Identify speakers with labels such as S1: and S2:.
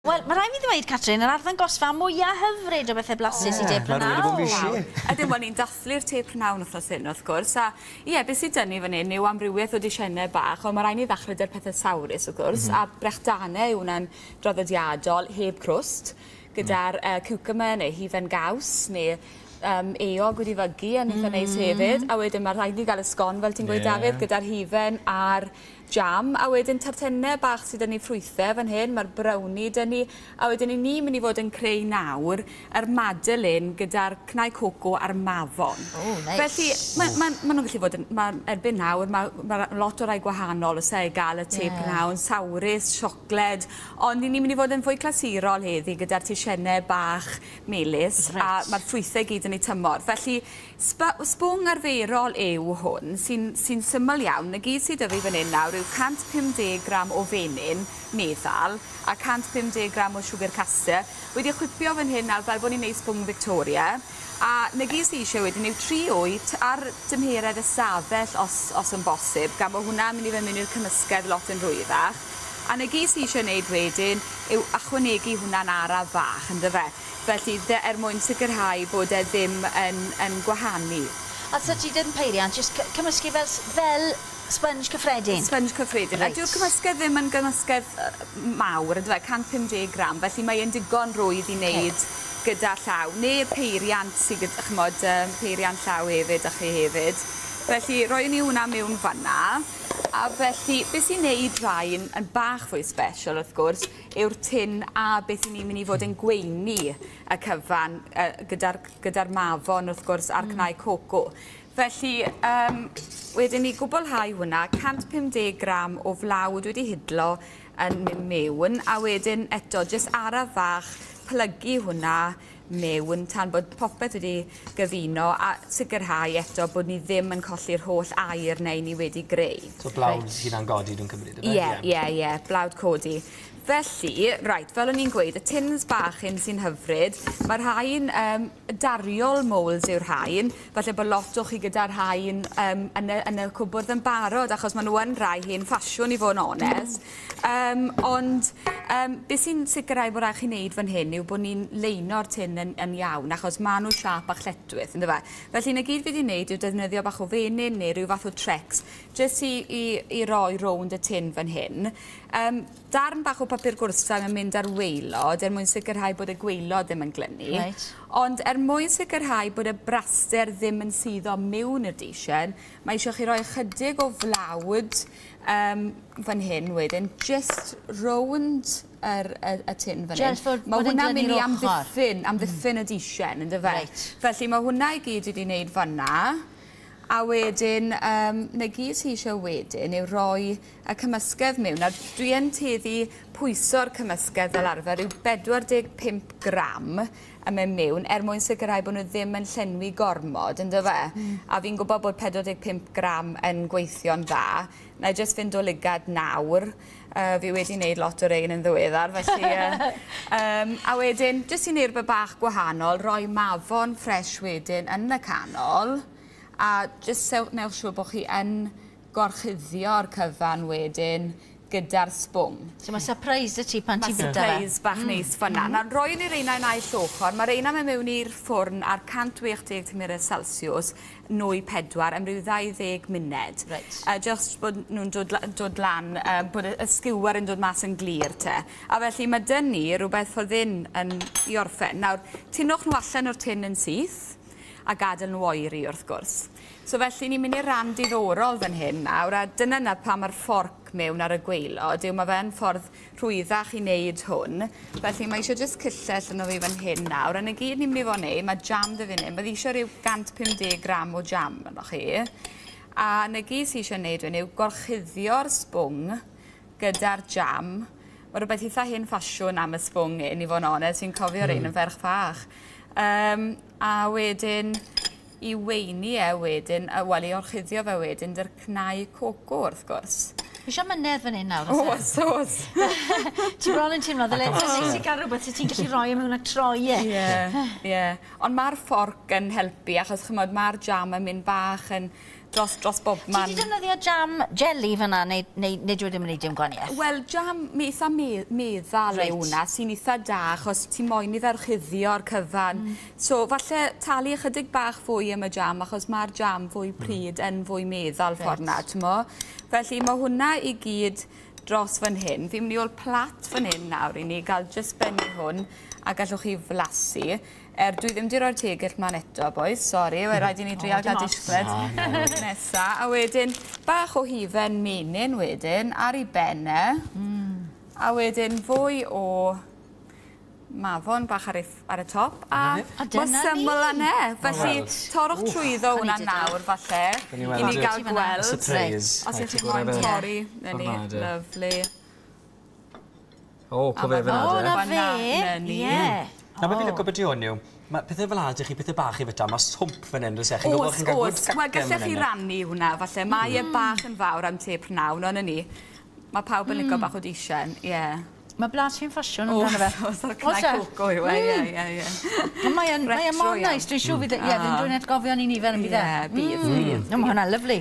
S1: Wel, mae rhaid fi ddweud, Catrin, yr arddangosfa mwyaf hyfryd o bethau blasus i de
S2: Mae rhywun wedi bod yn
S1: prynhawn.
S2: busy.
S3: Ydyn, wel, ni'n dathlu'r te prynhawn wythnos hyn, wrth gwrs. A ie, beth sydd 'da ni fan hyn yw amrywiaeth o dishennau bach, ond mae rhaid ni ddechrau 'da'r pethau sawrus, wrth gwrs. A brechdanau yw hwnna'n draddodiadol, heb crwst, gyda'r cucumber neu hufen gaws, neu eog wedi fygu yn eitha neis hefyd. A wedyn mae rhaid ni gael y sgon, fel ti'n gweud, Dafydd, gyda'r hufen a'r jam. A wedyn tartennau bach sydd 'da ni, ffrwythau fan hyn, mae'r brownie 'da ni. A wedyn i ni mynd i fod yn creu nawr yr madeleine gyda'r cnau coco a'r mafon.
S1: Oh, nice.
S3: Felly, ma nhw'n gallu fod yn... Ma, erbyn nawr, ma lot o rai gwahanol o se i gael y te prynhawn, sawrus, siocled, ond i ni'n mynd i fod yn fwy clasurol heddi gyda'r teisennau bach melys, a mae'r ffrwythau gyd yn eu tymor. Felly, sbwng arferol yw hwn, sy'n sy syml iawn. Na gyd sydd 'da fi fan hyn nawr yw 150 gram o fenyn meddal a 150 gram o siwgr castor. Wedi chwipio fan hyn nawr fel bod ni'n neud sbwng Victoria. A na gyd sydd eisiau wedyn yw tri wy ar dymheredd y stafell os yn bosib, gan bod hwnna'n mynd i fynd mewn i'r cymysgedd lot yn rhwyddach. A na gyd sydd eisiau wneud wedyn yw ychwanegu hwnna'n araf fach, yndyfe? Felly, er mwyn sicrhau bod e ddim yn gwahanu.
S1: A so ti ddim peiriant, jyst cymysgu fel sponge cyffredin?
S3: Sponge cyffredin. A dyw'r cymysgedd ddim yn gymysgedd mawr, yndyfe, 150 gram, felly mae e'n digon rwydd i wneud gyda llaw. Neu'r peiriant sydd gyda, chymod, peiriant llaw hefyd a chi hefyd. Felly, roi ni hwnna mewn fanna. A felly, beth sy'n neud rhain yn bach fwy special, wrth gwrs, yw'r tin a beth i ni'n mynd i fod yn gweini y cyfan gyda mafon, wrth gwrs, a'r cnau coco. Felly, wedyn ni gwblhau hwnna, 150 gram o flawd wedi hidlo yn mynd mewn, a wedyn eto, jyst araf fach, plygu hwnna mewn tan bod popeth wedi gyfuno a sicrhau eto bod ni ddim yn colli'r holl aer neu ni wedi greu.
S2: So blawd hunan godi dwi'n cymryd, yfe?
S3: Ie, blawd codi. Felly, right, fel o'n i'n gweud, y tins bach hyn sy'n hyfryd, mae'r rhain, dariol moulds yw'r rhain, falle bod lot o chi gyda'r rhain yn y cwbwrdd yn barod, achos maen nhw yn rhai hen ffasiwn i fod yn onest. Ond beth sy'n sicrhau bod rhaid chi wneud fan hyn yw bod ni'n leino'r tin yn iawn, achos maen nhw siâp bach lletchwith, yndyfe? Felly, na gyd fi wedi wneud yw defnyddio bach o fenyn neu rhyw fath o trecs, jyst i roi rownd y tin fan hyn. Darn bach o papur gwrthsaim yn mynd ar waelod er mwyn sicrhau bod y gwaelod ddim yn glynu. Ond er mwyn sicrhau bod y braster ddim yn suddo mewn i'r deisen, mae eisiau chi roi ychydig o flawd fan hyn wedyn, just rownd y tin fan hyn.
S1: Just
S3: Mae
S1: bod e'n
S3: hwnna'n mynd i
S1: glynu'r ochr.
S3: amddiffyn y deisen, yndyfe? Felly mae hwnna i gyd wedi wneud fanna. A wedyn, na gyd sy eisiau wedyn yw rhoi y cymysgedd mewn. A dwi yn tueddu pwyso'r cymysgedd fel arfer yw 45 gram yn mynd mewn er mwyn sicrhau bod nhw ddim yn llenwi gormod, yndyfe? A fi'n gwybod bod 45 gram yn gweithio'n dda. Na i jyst fynd o lygad nawr. Fi wedi wneud lot o rein yn ddiweddar, felly... A wedyn, jyst i wneud rhywbeth bach gwahanol, rhoi mafon ffres wedyn yn y canol, a jyst newch siŵr bod chi yn gorchuddio'r cyfan wedyn gyda'r sbwng.
S1: So mae surprise 'da ti pan
S3: Mae
S1: ti'n bwyta fe?
S3: surprise bach neis fan'na. Nawr, roi ni reina yn naill ochr. Mae reina mynd mewn i'r ffwrn ar 160 tymheredd Celsius, nwy 4, am ryw 20 munud. Just bod nhw'n dod lan, bod y skewer yn dod mas yn glir te. A felly mae 'da ni rhywbeth fel hyn yn i orffen. Nawr, tynwch nhw allan o'r tin yn syth a gadael nhw oeri wrth gwrs. So felly ni'n mynd i'r ran diddorol fan hyn nawr, a dyna na pam mae'r fforc mewn ar y gwaelod, yw mae fe'n ffordd rhwyddach i wneud hwn. Felly mae eisiau jyst cyllell yno fi fan hyn nawr, a 'na gyd ni'n mynd i fod wneud, mae jam 'da fi fan hyn, bydd eisiau rhyw 150 gram o jam yno chi. A 'na gyd sy eisiau wneud wedyn yw gorchuddio'r sbwng gyda'r jam. Mae rhywbeth eitha hen ffasiwn am y sbwng hyn, i fod yn onest, fi'n cofio rein yn ferch fach. A wedyn, i weini e wedyn, wel, i orchuddio fe wedyn, 'da'r cnau coco wrth gwrs.
S1: Fi eisiau mynedd fan hyn nawr, oes e?
S3: Oes, oes.
S1: Ti bron yn teimlo, ddyle neis i gael rhywbeth sydd ti'n gallu rhoi e mewn a troi e.
S3: Ie, ie. Ond mae'r fforc yn helpu, achos chymod, mae'r jam yn mynd bach yn dros bob man.
S1: Ti 'di defnyddio jam jelly fyna neu dwi ddim yn neud dim gwahaniaeth?
S3: Wel, jam eitha meddal yw hwnna, sy'n eitha da, achos ti moyn i fe orchuddio'r cyfan. So, falle talu ychydig bach fwy am y jam, achos mae'r jam fwy pryd yn fwy meddal ffordd na, t'mo'? Felly, mae hwnna i gyd dros fan hyn. Fi'n mynd i ôl plat fan hyn nawr i ni gael jyst bennu hwn a gallwch chi flasu. Dwi ddim wedi rhoi'r tegell man eto, boys, sori, we rhaid i ni drial gael disgled nesa. A wedyn, bach o hufen menyn wedyn, ar ei ben e. A wedyn fwy o mafon bach ar y top. A mor syml â 'na. Felly, torrwch trwyddo hwnna nawr, falle, i ni gael gweld.
S2: Surprise.
S3: Os ydych chi'n moyn torri, na ni, lovely.
S2: O, co fe fyna.
S1: O, na fe. Ie.
S2: Na, beth fi'n licio beth i hwn yw, mae pethau fel 'na, ydych chi pethau bach i fyta, mae swmp fan hyn, does e? Chi'n gwybod chi'n cael
S3: gwd cacen. Wel, gallech chi rannu hwnna, falle. Mae e bach yn fawr am te prynhawn, ond ni. Mae pawb yn licio bach o disien, ie.
S1: Mae blas fi'n ffasiwn amdano fe.
S3: Oes, o'r cnau coco yw e, ie, ie.
S1: Mae e'n mor neis, dwi'n siŵr fydd, ie, dwi'n atgofio ni nifer yn bydd e.
S3: Ie, bydd, bydd.
S1: Mae hwnna'n lyfli.